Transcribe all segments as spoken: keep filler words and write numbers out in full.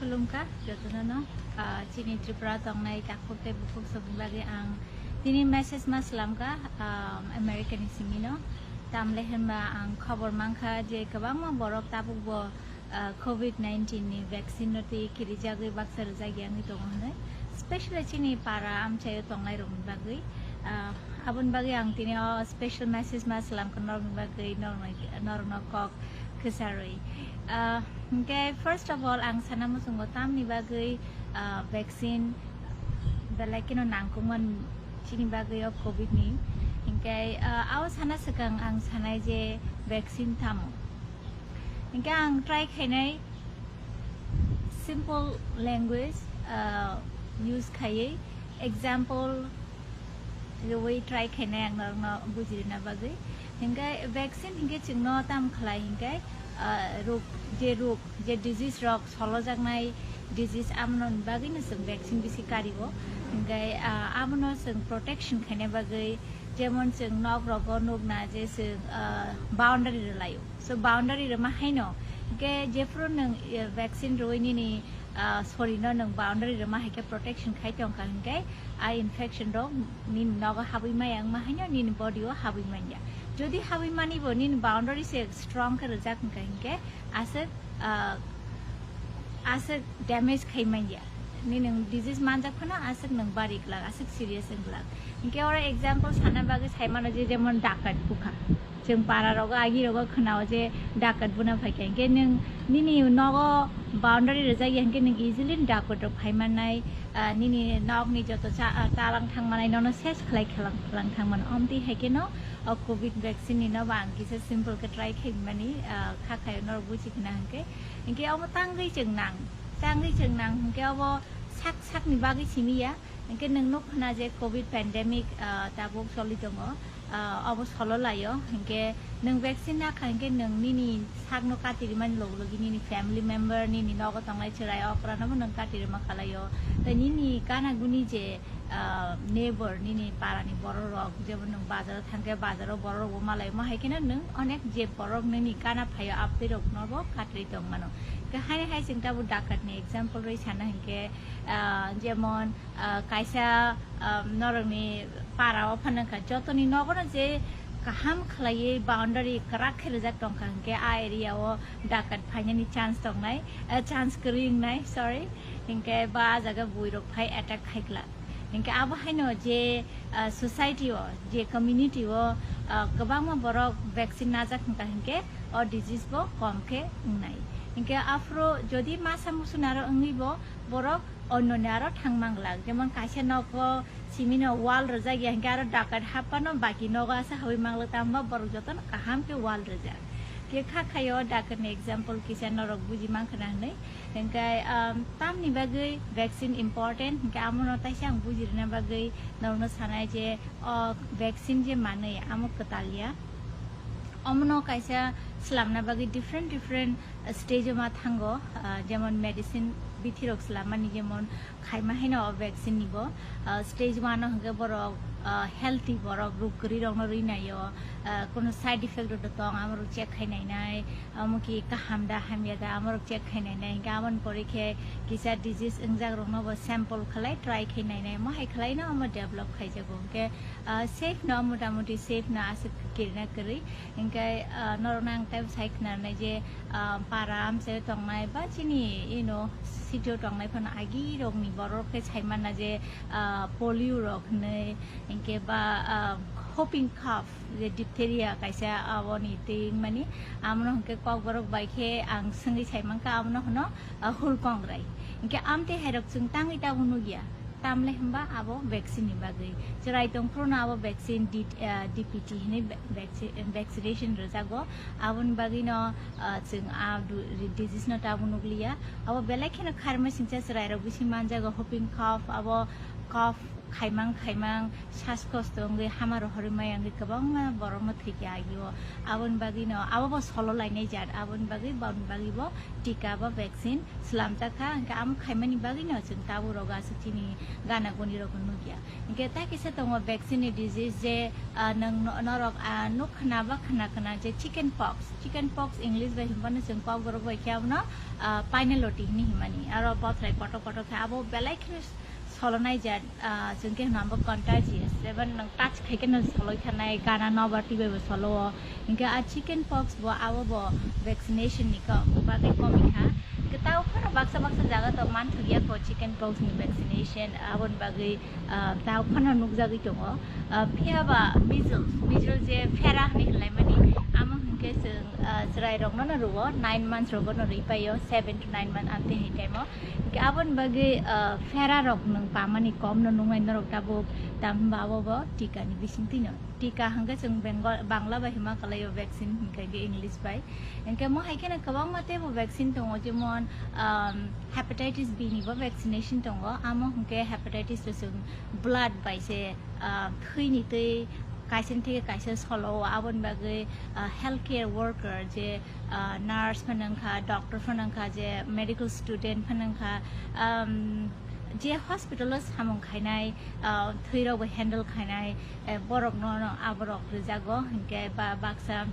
Khulumkha jotono no, ah, chini Tripura tongnai takhuk tei bukhuk songni bagwi ang tini message ma slamkha, ah, America ni simi no. Tamle hinba ang khobor mankha je kwbangma borok tabuk bo, ah, covid nineteen ni vaccine no twi kirijagwi baksa rwjak ya wngwi tongo hwnwi, specially chini para amchaio tongnai rokni bagwi. Ah, aboni bagwi ang tini o special message ma slamkha norokni bagwi, norokno, norokno kok kwcharwi. Ah, hingke first of all ang sana muchungo tamni bagwi, ah, vaccine belai keno nangkukman chini bagwi o covid ni. Hingke, ah, ao sana swkang ang sanai je vaccine tamo. Hingke ang try khainai simple language, ah, use khaiwi example rwui try khainai ang norokno bujirina bagwi. Hingke vaccine hingke chwngno tam khlai hingke, ah, rok, je rok, je disease rok solojaknai disease amoni bagwino chwng vaccine bisi kario. Hingke, ah, abono chwng protection khaina bagwi jemon chwng nok rogo nukna je chwng, ah, boundary rwlaio. So boundary rwma haino hingke jephuru nwng, eh, vaccine rwui nini, ah, sorino nwng boundary rwma haike protection khai tongkha hingke a infection rok nini nogo habwi maya wngma haino nini body o habwi manya. Jodi habwi mani bo nini boundary se strong khe rwjak wngkha hingke aswk, ah, aswk damage khai manya. Nini nwng disease manjak phano aswk nwng bari glak, aswk serious wng glak. Hingke oro example sana bagwi sai mano je jemon dakat bukha. Chwng para rogo agi rogo khwnao je dakat buna phaikha. Hingke nwng nini nogo boundary rwjak ya hingke nwng easily dakat rok phai mannai, ah, nini nokni joto cha-, ah, talang thang manai nono ses khlai khalang khalang thang mano. Omtwi haikhe no o covid vaccine ni no bo ang kisa simple khe try khai mani, ah, kha khayo norok buji khna hingke. Hingke omo tangwi chwng nang, tangwi chwng nang hingke obo sak sakni bagwi simi ya. Hingke nwng nuk khna je covid pandemic, ah, tabuk choli tongo, ah, obo solo laio. Hingke nwng vaccine nakha hingke nwng nini sakno katirwmani logi logi nini family member, nini nogo tongnai chwrai okra nobo nwng katirwma khalaio. Tei nini gana guni je, ah, neighbor, nini parani borok rok, jemon nwng bazaro thangkhe bazaro borok rokbo malaio, mo hai kheno nwng onek je borok nini gana phaio abtwi roknobo katirwi tongmano. Hingke haini hai chwng tabuk dakat ni example rwi sana hingke, ah, jemon, ah, kaisa, ah, norokni para o phano wngkha, jotoni nogono je kaham khlaiwi boundary kwrak khe rijak tongkha, hingke a area o dakat phainani chance tongnai, ah, chance kwrwi wngnai, sorry, hingke ba ah jaga buirok phai attack khai glak. Hingke abo haino je, ah, society o, je community o, ah, kwbangma borok vaccine najak wngkha, hingke o disease bo kom khe wngnai. Hingke aphuru jodi masa musu naro wngwi bo borok onno ni aro thang manglak, jemon kaisa nogo simino wall rwjak ya, hingke aro dakat haphano baki nogo asa habwi manglak, tamo borok jotono kaham khe wall rwjak. Khe kha khayo dakat ni example kisa norok buji mankha na hinwi. Hingke, um, tamni bagwi vaccine important, hingke amono taisa ang bujirina bagwi norokno sanai je o vaccine je manwi amo kwtal ya. Omono kaisa slamna bagwi different different stage o ma thango, ah, jemon medicine bithi rok slamani jemon khaima haino o vaccine ni bo, ah, stage one o hwnkhe borok, ah, healthy borok ruk kwrwi rokno rwi naio, ah, kono side effect rok tong amorok check khai nainai, amo ki kaham da hamya da amorok check khai nainai, hwnkhe amoni pore khe kisa disease wngjak rokno bo sample khlai try khai nainai, mo hai khlai no amo develop khaijago, hwnkhe, ah, safe no motamoti safe no aswk kirina kwrwi. Hingke, ah, norokno ang teibo sai khna rwnai je, ah, para amchaio tongnai ba chini, you know, city o tongnai phano agi rokni borok khe sai manna je, ah, polio rok hinwi, hingke ba, ah, whooping cough je diphtheria kaisa aboni twi wngmani, amono hingke kokborok bai khe ang swngwi sai mankha, amono hwno, ah, hulkongrai. Hingke amtwi hai rok chwng tangwi tabuk nukya. Tamle hwnba abo vaccine ni bagwi. Chwrai tongphuru no abo vaccine D-, ah, D P T hinwi va-, vacci-, vaccination rwjago. Aboni bagwi no, ah, chwng a du-, disease no tabuk nukliya. Abo belai kheno kharma singcha chwrai rok bisi manjago, whooping cough, abo cough khaimang khaimang sas kosto wngwi hama rohorwi maya wngwi kwbangma borokno thwikhe agio. Aboni bagwino abo bo solo lainai jat, aboni bagwi boni bagwi bo tika ba vaccine swlamjak kha, hwnkhe amo khaimani bagwino chwng tabuk rogo aswk chini gana guni rokno nukya. Hwnkhe ta kisa tongo vaccine ni disease je, ah, nwng no-, norok, ah, nuk khna ba khna khna je chicken pox, chicken pox English bai hwnbano chwng Kokborok bai khe abono, ah, painaloti hinwi hwnmani. Aro bothrai kotor kotor khe abo belai kheno solonai jat, ah, chwng khe hwnna bo contagious. Jeba nwng touch khai khe no soloi khanai, gana nobar twi bai bo solo o. Hwnkhe a chicken pox bo abo bo vaccination ni ko-, bagwi komi kha. Hwnkhe tao phano baksa baksa jaga to manthokya ko chicken pox ni vaccination, aboni bagwi, ah, tao phano nukjagwi tongo. Ah, phiya ba measles, measles je phera hinwi hwnlaimani, amo hwnkhe chwng, ah, chwrai rokno no rwo, nine months rogo no rwi paio, seven to nine months amtwi hai time o. Hwnkhe aboni bagwi, ah, phera rok nwng pamani kom no nungnai norok tabuk, tam hwnba abo bo tika ni bisingtwi no. Tika hwnkhe chwng Bengal, Bangla bai hwnma kwlaio vaccine hwnkhe English bai. Hwnkhe mo hai kheno kwbangma teibo vaccine tongo, jemon, um, hepatitis B ni bo vaccination tongo, amo hwnkhe hepatitis to chwng blood bai se, ah, thwini twi kaisa ni theke kaisa solo o, aboni bagwi, ah, healthcare worker je, ah, nurse phano wngkha, doctor phano wngkha, je medical student phano wngkha, um, je hospital o samung khainai, ah, thwi rok bo handle khainai, eh, borok no, no aborok rijago, hwnkhe ba baksa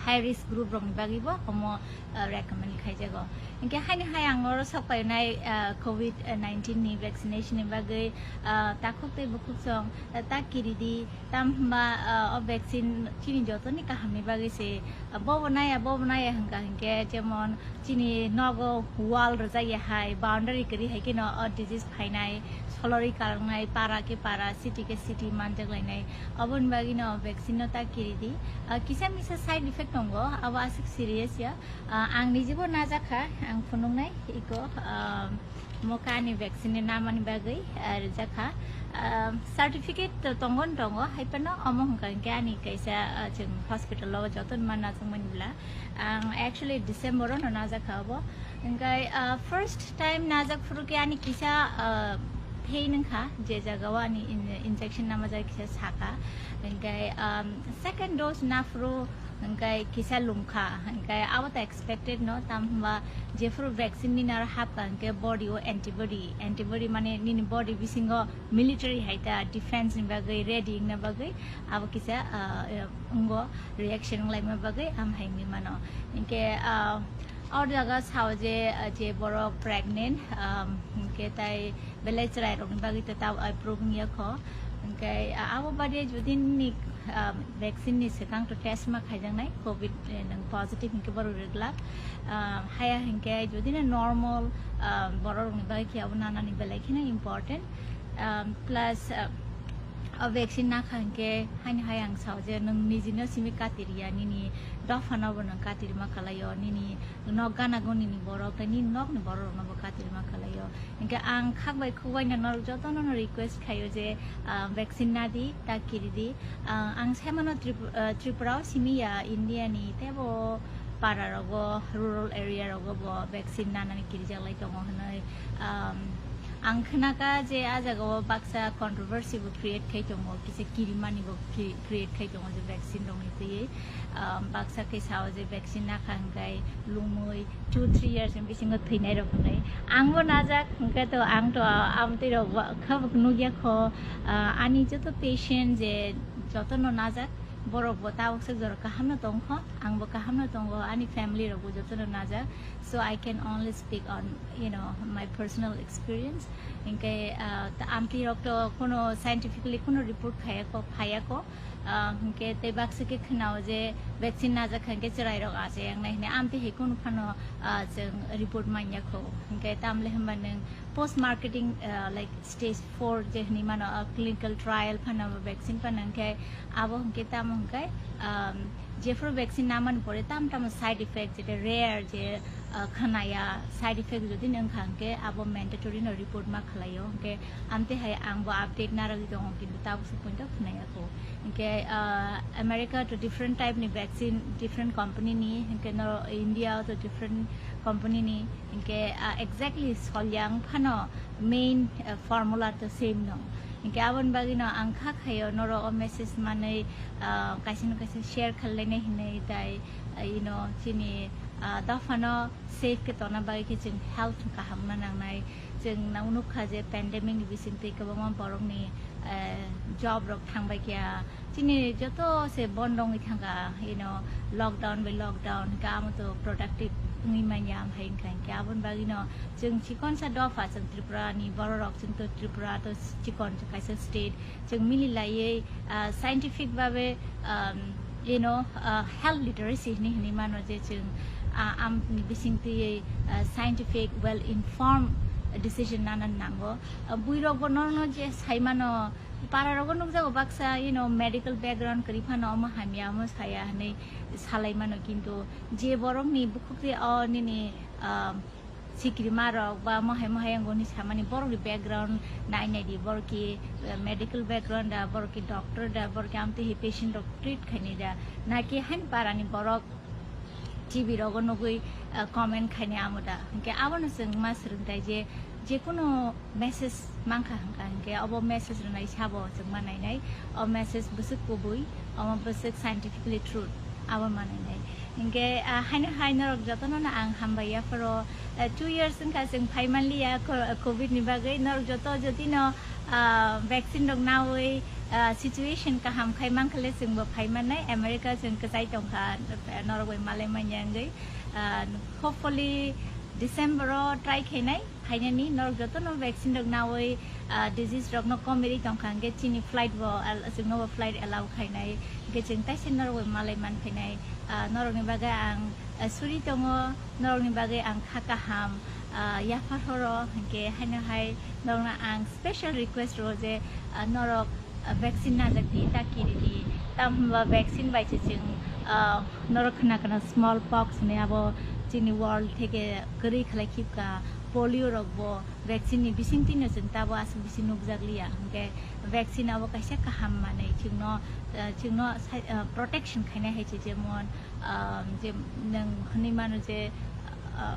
high risk group rokni bagwi bo omo, ah, recommend khaijago. Hwnkhe haini hai ang oro sok painai, ah, covid nineteen ni vaccination ni bagwi, ah, takhuk tei bukhuk song, ah, ta kiridi, tam hwnba, ah, o vaccine chini jotoni kahamni bagwi se, ah, bobo naya, bobo naya hwnkha hwnkhe, jemon chini nogo wall rwjak ya hai, boundary kwrwi hai kheno o disease phainai, solorwi kalangnai, para khe para, city khe city manjak lainai. Oboni bagwino vaccine no ta kiridi. Ah, kisa misa side effect tongo, abo aswk serious ya. Ah, ang nijibo najak kha, ang phunuknai iko, ah, mo kani vaccine ni namani bagwi, ah, rijak kha. Ah, certificate to tongo, tongo, hai phano omo hwnkha hwnkhe ani kaisa, ah, chwng hospital o joto ni ma najak mani bwla. Ang actually December o no najak kha obo. Hwnkhe, ah, first time najak phuru khe ani kisa, ah, pain wngkha, je jaga o ani in-, injection namajak kisa saka. Hwnkhe, um, second dose naphuru hwnkhe kisa lumkha. Hwnkhe abo to expected no, tam hwnba jephuru vaccine nini aro hapkha hwnkhe body o antibody, antibody mane nini body bisingo military hai ta defense ni bagwi ready wngna bagwi abo kisa, ah, wngo reaction wnglaima bagwi am hai wngwi mano. Hwnkhe, ah, o jaga sao je, ah, je borok pregnant, um, hwnkhe tai belai chwrai rokni bagwi to tabo approve wngya kho. Hwnkhe, ah, abo baade jodi nini, ah, vaccine ni swkang to test ma khaijaknai, covid, eh, nwng positive hwnkhe borok reglak. Ah, haya hwnkhe jodi no normal, ah, borok rokni bagwi khe abo nanani belai kheno important. Ah, plus, ah, o vaccine nakha hwnkhe haini hai ang sao je nwng nijino simi katirya, nini dophano bo nwng katirma kalaio, nini nok gana gonini borok tei nini nokni borok rokno bo katirma kalaio. Hwnkhe ang khak bai khuk bai no norok jotono no request khaio je, ah, vaccine nadi, ta kiridi. Ah, ang saimano Trip-, ah, Tripura o simi ya, India ni teibo para rogo, rural area rogo bo vaccine nanani kirijak lai tongo hwnwi. Um, ang khnaka je a jaga o baksa controversy bo create khai tongo, kisa kirimani bo cre-, create khai tongo je vaccine rokni twiwi. Um, baksa khe sao je vaccine nakha hwnkhe lumwi two three years ni bisingo thwinai rok hwnwi. Angbo najak, hwnkhe to ang to amtwi rok bo kha bo nukya kho, ah, ani joto patient je jotono najak, borok bo tabuk se jora kaham no tong kho, ang bo kaham no tongo, ani family rok bo jotono najak. So I can only speak on, you know, my personal experience. Hwnkhe, ah, ta-, amtwi rok to kuno scientifically kuno report khaya kho, phaya kho. Ah, hwnkhe tei baksa khe khwnao je vaccine najak kha hwnkhe chwrai rok achai wngnai hwnwi, amtwi hai kunu phano, ah, chwng report manya kho. Hwnkhe tamle hwnba nwng post marketing, ah, like stage four je hwnwi mano, ah, clinical trial phano vaccine phano hwnkhe abo hwnkhe tamo hwnkhe, um, jephuru vaccine namani pore tam tamo side effect, jeta rare je, ah, khnaya side effect jodi nwng kha hwnkhe abo mandatory no report ma khwlaio. Hwnkhe amtwi hai ang bo update narwgwi tongo, kintu tabuk se poito khwnaya kho. Hwnkhe, ah, America to different type ni vaccine, different company ni, hwnkhe no India to different company ni, hwnkhe, ah, exactly solyang phano main, ah, formula to same no. Hingke aboni bagwino ang kha khaio norok o message manwi, ah, kaisa no kaisa share khlainai hinwi tai, ah, you know, chini, ah, dophano safe khe tongna bagwi khe chwng health kaham ma nangnai. Chwng nang nukha je pandemic ni bisingtwi kwbangma borokni, eh, job rok thangbai kha. Chini joto se bondo wngwi thangkha, you know, lockdown by lockdown, hingke amo to productive wngwi manya, amhai wngkha, hingke aboni bagwino chwng chikonsa dopha, chwng Tripura ni bororok, chwng to Tripura to chikon kaisa state, chwng mili laiwi, ah, scientific babe, um, you know, ah, health literacy hinwi hinwi mano je chwng, ah, amni bisingtwi, ah, scientific, well informed decision nana nango. Ah, buirok bo norokno je sai mano, para rogo nukjago baksa, you know, medical background kwrwi phano omo hamya, omo saya hinwi salai mano, kintu je borokni bukhuk twi o nini, ah, sikirima rok ba mohai mohai wngoni samani borokni background nai nai di, borok ki, eh, medical background da, borok ki doctor da, borok ki amtwi hai patient rok treat khainai da, na ki hain para ni borok T V rogo nugwi, eh, comment khainai amo da. Hingke abono chwng ma swrwng tai je, je kunu message mankha hingka hingke obo message rwnai sabo chwng ma nainai. O message bwswk kubui, omo bwswk scientifically true, abo ma nainai. Hingke, ah, haino hai norok jotono no ang hambai ya phoro, eh, two years wngkha chwng phai manliya co-, covid ni bagwi. Norok joto jotino, ah, vaccine rok nawi, ah, situation kaham khai mankha le chwngbo phai mannai. America chwng kwchai tongkha, eh, norok bai malai manya wngwi. Ah, hopefully December o try khainai. Phainani norok jotono vaccine rok nawi, ah, disease rokno komiri tongkha, hingke chini flight bo al-, chwngno bo flight allow khainai, hingke chwng taisa norok bai malai man phainai. Ah, norokni bagwi ang, ah, suri tongo, norokni bagwi ang kha kaham, ah, yaphar horo, hingke haino hai norokno ang special request rwo je, ah, norok, ah, vaccine najak di, ta kiri di, tam hinba vaccine bai se chwng, ah, norok khna khna small pox hinwi abo chini world theke kwrwi khlai khibka, polio rok bo vaccine ni bisingtwi no chwng tabo aswk bisi nukjak liya, hingke vaccine abo kaisa kaham manwi chwngno, ah, chwngno sai-, ah, protection khainai hai se, jemon, ah, je nwng hinwi mano je, ah,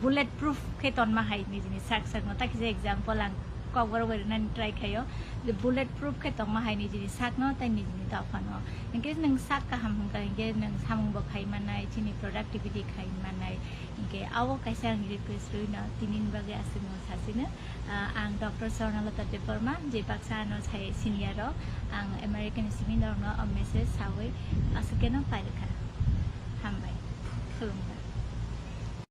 bullet proof khe tonma hai nijini sak sakno, ta kisa example ang kokborok bai rwnani try khaio, je bullet proof khe tongma hai nijini sakno tei nijini dophano. Hingke nwng sak kaham hingka hingke nwng samung bo khai mannai, chini productivity khai mannai. Hingke abo kaisa ang request rwino tinini bagwi aswkno sasino. Ah, ang Doctor Swarnalata Debbarma, je baksa ano sai senior rok, ang American simi norokno o message sawi aswk keno pairwkha. Hambai. Khulumkha.